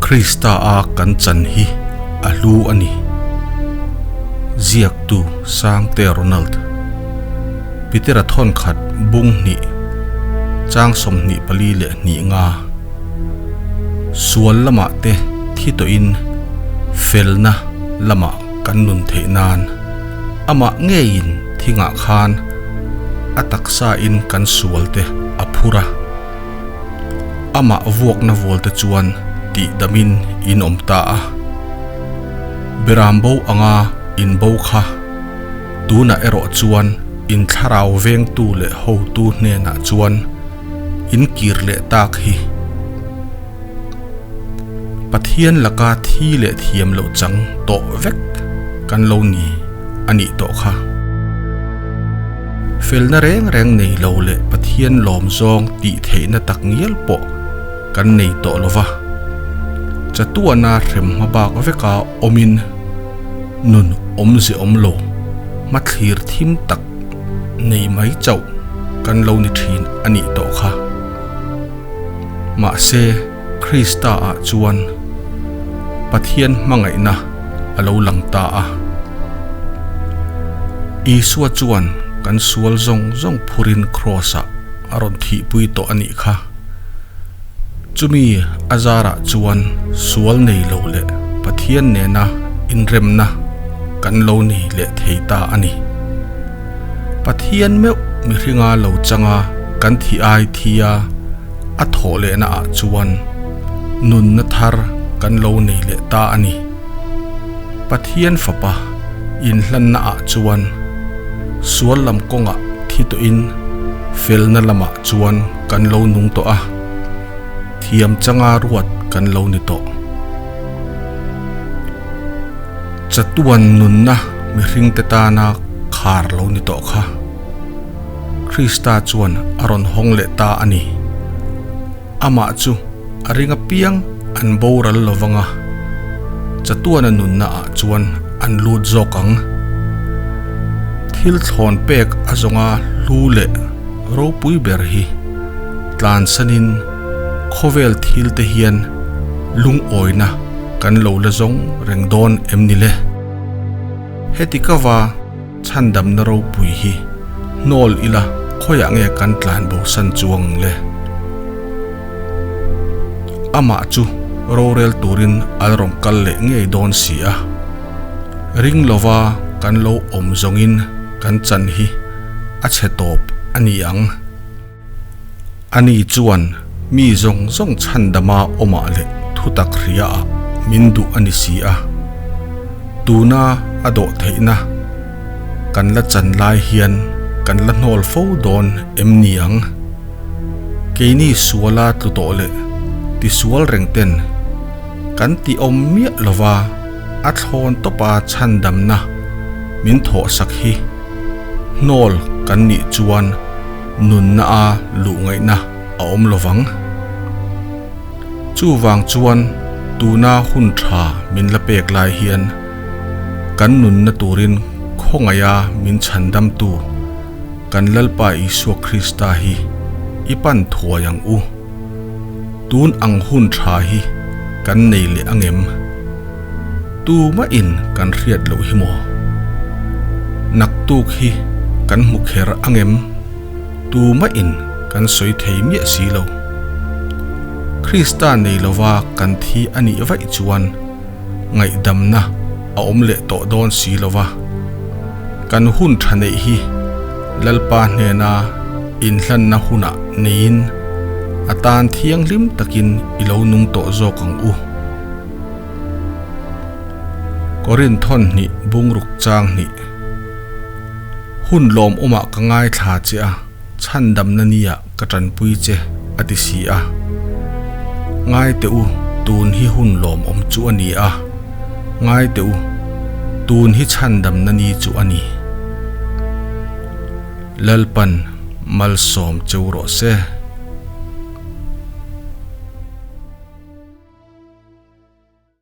Krista a kan chan hi a hlu a ni. Ziaktu Sangte Ronald. Petera thawnkhat bung hnih chang 24 leh hnih nga. Sual lamah te thi tawhin felna lamah kan nun theih nan amah ngeiin thingah khan a taksa in kan sual te a phur a. Amah vuakna vual te chuan tih damin in awm ta a. Beram bo anga in bo kha tunah erawh chuan in thlarau vengtu leh hotu hnenah chuan in kir leh tak hi. Pathian laka thi leh thiam loh chang tawh vek kan lo ni a nih tawh kha. Felna reng reng nei lo leh Pathian lawm zawng tih theihna tak ngial pawh kan nei tawh lo va. Chatuana hrem hma bak veka awmin nun awmze awm lo, hmathlir thim tak nei mai chauh kan lo ni thin a nih tawh kha. Mahse, Krista ah chuan Pathian hmangaihna a lo lang ta a. Isua chuan kan sual zawng zawng phurin Kraws ah a rawn thihpui tawh a nih kha. Chumi a zarah chuan sual nei lo leh Pathian nena inremna kan lo nei leh thei ta a ni. Pathian meuh mihringa lo changa kan thi ai thia a thawh lehna ah chuan nunna thar kan lo nei leh ta a ni. Pathian Fapa inhlanna ah chuan sual lam kawngah thi tawhin felna lamah chuan kan lo nung tawh a, thiam changa ruat kan lo ni tawh. Chatuan nunna mihringte tana khar lo ni tawh kha Krista chuan a rawn hawng leh ta a ni. Amah chu a ring apiang an boral lo vang a, chatuana nunna ah chuan an lut zawk ang. Thil thlawn pek a zawnga hlu leh ropui ber hi tlansanin khawvel thil te hian lungawina kan lo la zawng reng dawn em ni le? Heti ka va chhandamna ropui hi hnawl ila khawiah nge kan tlan bosan chuang ang le? Amah chu rorel turin a la rawn kal leh ngei dawn si a, ring lova kan lo awm zawngin kan chan hi a chhe tawp a ni ang. Ani chuan mi zawng zawng chhandama awmah leh thutak hriaah min duh a ni si a, tuna a dawh theihna kan la chan lai hian kan la hnawl fo dawn em ni ang? Keini suala tlu tawh leh tisual reng ten kan ti awm miah lova a thlawn tawpa chhandamna min thawhsak hi hnawl kan nih chuan nunna a luh ngaihna a awm lovang. Chuvang chuan tuna hun tha min la pek lai hian kan nunna turin khawngaiha min chhandamtu kan Lalpa Isua Krista hi i pan thuai ang u. Tun ang hun tha hi kan nei leh angem? Tumahin kan hriat loh hi maw? Naktuk hi kan hmu kher angem? Tumahin kan sawi thei miah si lo. Krista nei lova kan thi a nih vaih chuan ngaihdamna a awm leh tawh dawn si lova. Kan hun tha neih hi Lalpa hnena inhlanna hunah neiin a tan thianghlim takin i lo nung tawh zawk ang u. Korinthon hnih bungruk chang hnih. Hun lawmawmah ka ngaithla che a, chhandamna nia ka tanpui che a ti si a. Ngai teh u, tun hi hun lawmawm chu a ni a. Ngai teh u, tun hi chhandamna ni chu a ni. Lalpan malsawm cheu rawh se.